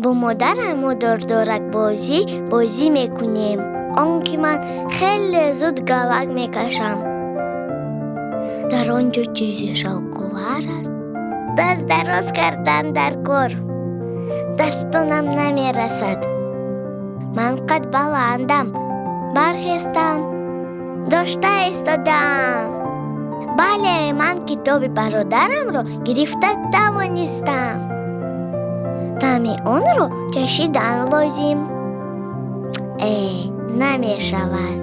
Бо модарам мо дордоракбозӣ бозӣ мекунем. Он ки ман хеле зуд галак мекашам. Дар он ҷо чизи шавқовар аст. Даст дароз кардан дар кор. Дастонам намерасад. Ман қад баландам. Бархестам. Дошта истодам. Бале, ман китоби бародарамро гирифта тавонистам. Таъми онро чашидан лозим. Э, намешавад.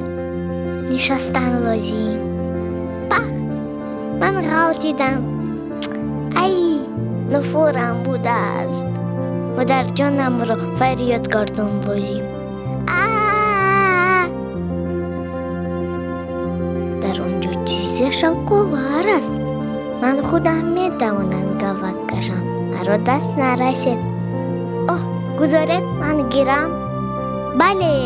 Нишастан лозим. Пах! Ман ғалтидам. Ай, нуфурам будааст. Модарҷонамро фарёд кардам лозим. А! Дар он ҷо чизе шавқовар аст. Ман худам метавонам галак кашам. Маро даст нарасед. Оҳ, гузоред ман гирам. Бале.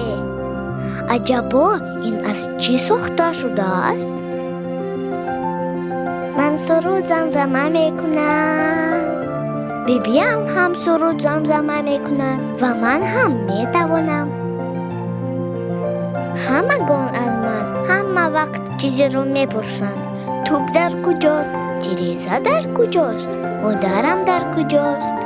Аҷабо, ин аз чӣ сохта шудааст? Ман суруд замзама мекунам. Бибиям ҳам суруд замзама мекунад ва ман ҳам метавонам. Ҳамагон аз ман ҳама вақт чизеро мепурсанд. Тӯб дар куҷост? Тиреза дар куҷост? Модарам дар куҷост?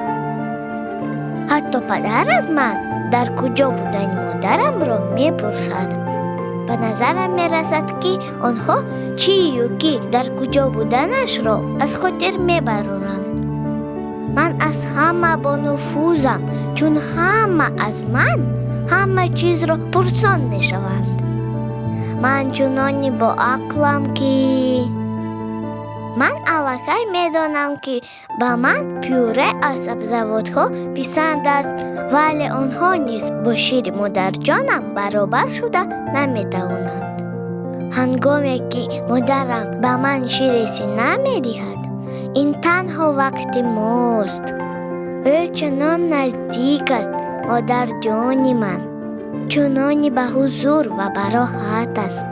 Ҳатто падар аз ман дар куҷо будани модарамро мепурсад. Ба назарам мерасад, ки онҳо чию ки дар куҷо буданашро аз хотир мебароранд. Ман аз ҳама бонуфузам, чун ҳама аз ман ҳама чизро пурсон мешаванд. Ман чунони боақлам, ки ман аллакай медонам, ки ба ман пюре аз сабзавотҳо писанд аст, вале онҳо низ бо шири модарҷонам баробар шуда наметавонанд. Ҳангоме ки модарам ба ман шири сина медиҳад, ин танҳо вақти мост. Ӯ чунон наздик аст, модарҷони ман, чунони ба ҳузур ва бароҳат аст.